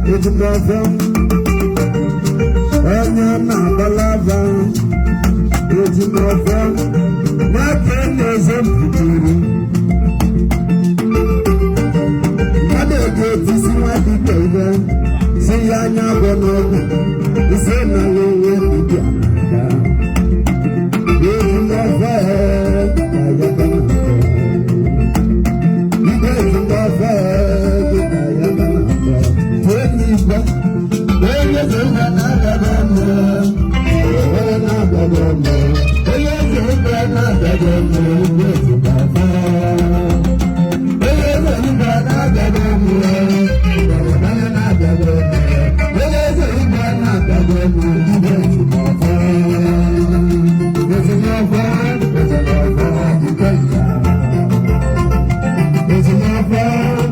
Ejimọfọ onye na-agbalava Ejimọfọ n'aka na-eze mpụturu mmadụ ga-etisi nwa dibịa ihe si ya anya gwọ n'ọgwụ ise na onwe dibịa na-aga. Ejimọfọ ka ya ka na-akpọ. Igwe Ejimọfọ ka ya ka na-akpọ. Tụọ n'igwe, onye eze ụwa na-abịaghị ọmụ, onye na-abịaghị ọmụ, onye eze ụwa na-abịaghị ọmụ, igwe Ejimọfọ. Onye eze ụwa na-abịaghị ọmụ, onye na-abịaghị ọmụ, onye eze ụwa na-abịaghị ọmụ, igwe Ejimọfọ. Ejimọfọ, Ejimọfọ, igwe ya. Ejimọfọ,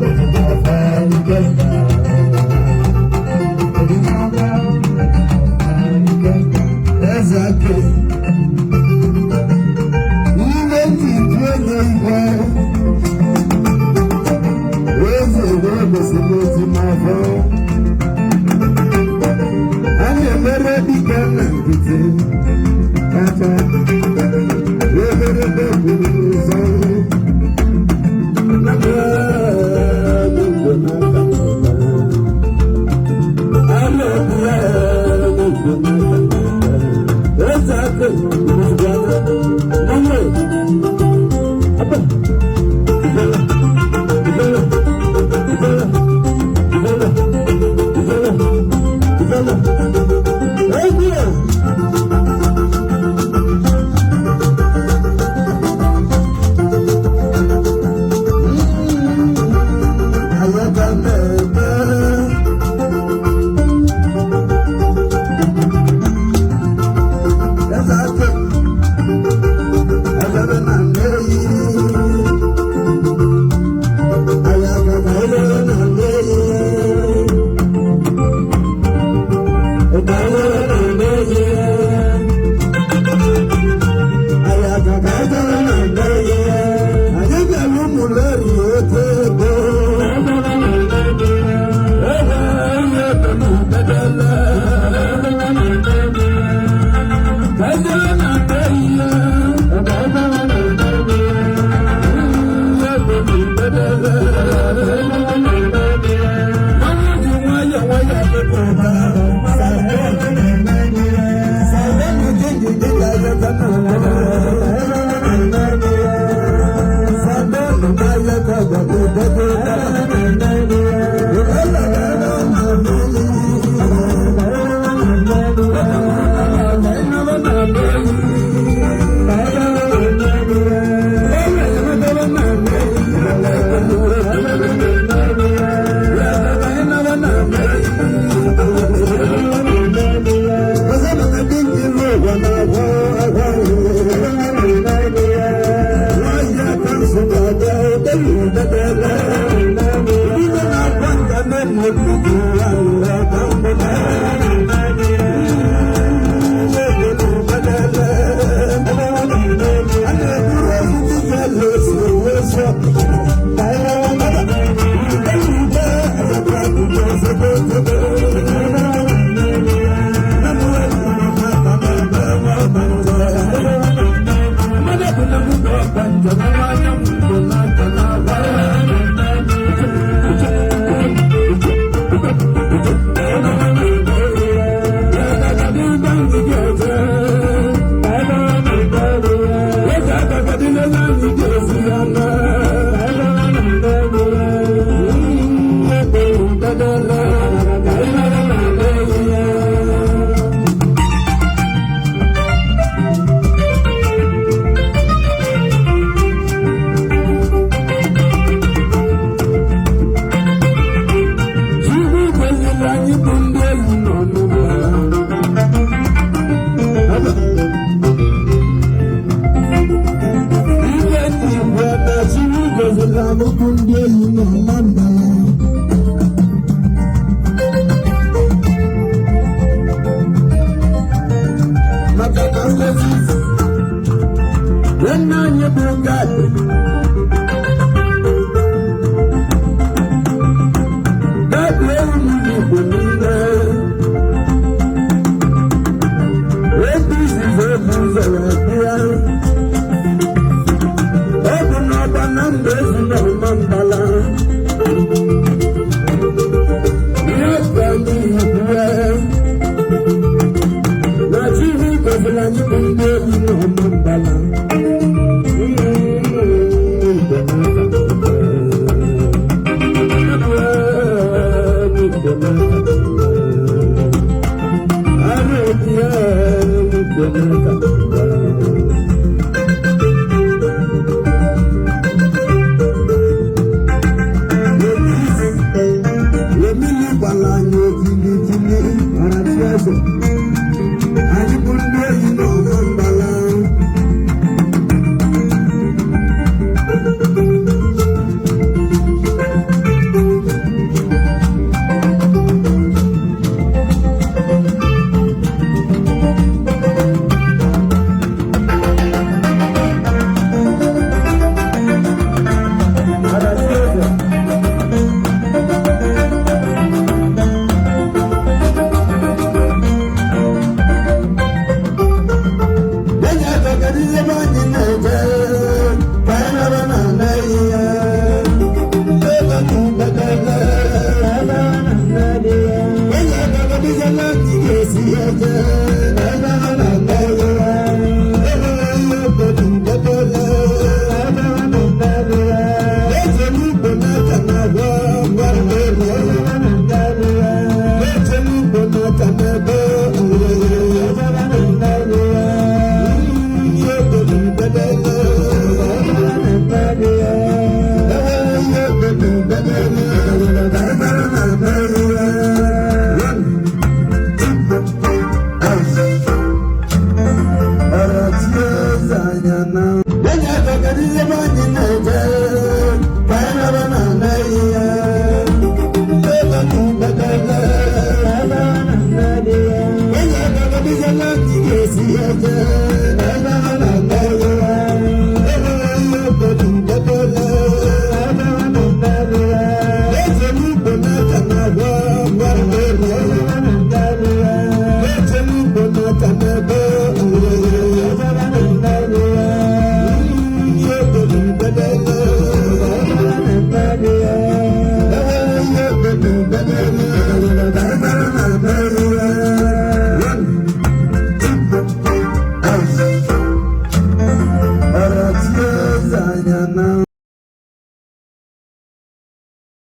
Ejimọfọ, igwe ya. Eze ime ntị onye ihe eze wee gosiri Ejimọfọ a na-emere dike na nkịtị kacha eberebe buru ụzọ Anyị bịara ụmụleri ote ego. Nna anyị bụ Gad. Gad. Ndị Igbo niile, ebe izizi ebu ụzọ wee bịa, ọ bụ n'ọba na mba ezi na ọma mbala. Ihe ka ndị Igbo na Chihu gọziri anyị bụ ndị egwu na ọma mbala. Emili gbara anyị okirikiri mara chi eze. Anyị bụ ndị oyi n'ọma mbala. Mara chi eze. Enyi abagara ihe ebe anyị na-eje, ka anyị nara na anaghị ya. Ebe na ebebebe. Enyi abagara ihe na anyị ga-esi eje, na ebe ha na-anaghị ya. Ebe ebe na ebebebe. Eze n'ugbo n'aka na-agwa ngwa ngwa. Eze n'ugbo n'aka na-ebe.